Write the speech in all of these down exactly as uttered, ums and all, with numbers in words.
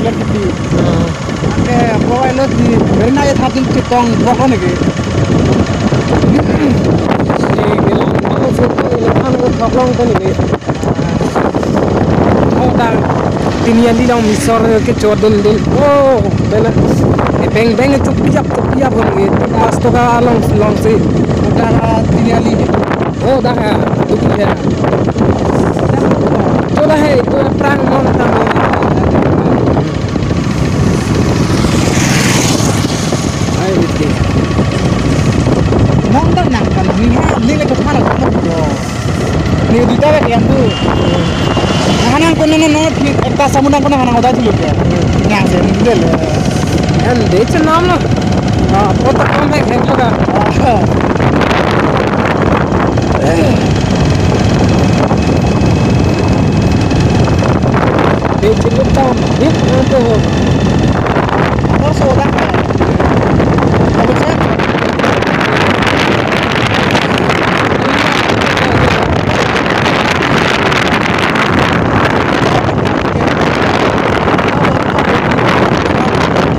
Kiti. Ah. Ake, provide lo di, very nice, thap din chetong, bok lo neke. Si, gelang, ano, so, ko, ilang, ano, thap long, kan, neke. Oh, dak, tiniali along misor, ke, chodun, dun. Oh, bela. Eh, beng, beng, chup, yap, chup, yap, neke. Pas to ka long, long si. Dak, tiniali. Oh, dak, ah, duk, ya. To dak, hey, to dak, prang, non, prang, non. Ai, iti. Nang ta nang kan, ni ha, ni le chokma la chokma lo. Ni duita le yang tu. Nang nang kono no no, ni ekta samu nang kono nang udah dulu ya. Yang saya ni dulu. Yan de chenam lo. Ah, kota kam hai hai ka. Ah. Big look down, big down to. Oh, so that. Apa sih?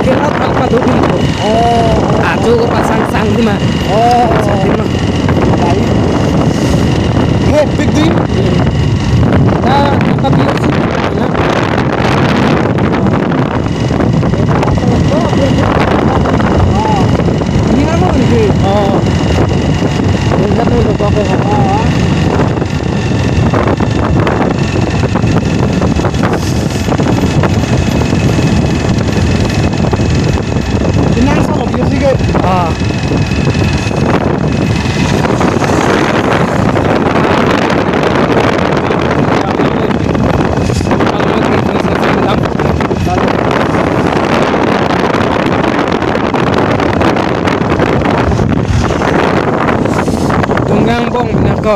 Kira apa tuh? Oh, oh. Ajo ko pasang sang di ma. Oh, oh. Sang di ma. Baik. Hey, big deal. Ta, ta biar sih. Ini kan mau nih. Oh. Ini kan mau buka kok. Oh. Pinang sa lo, music eh. Ah. Tunggang bong nangko.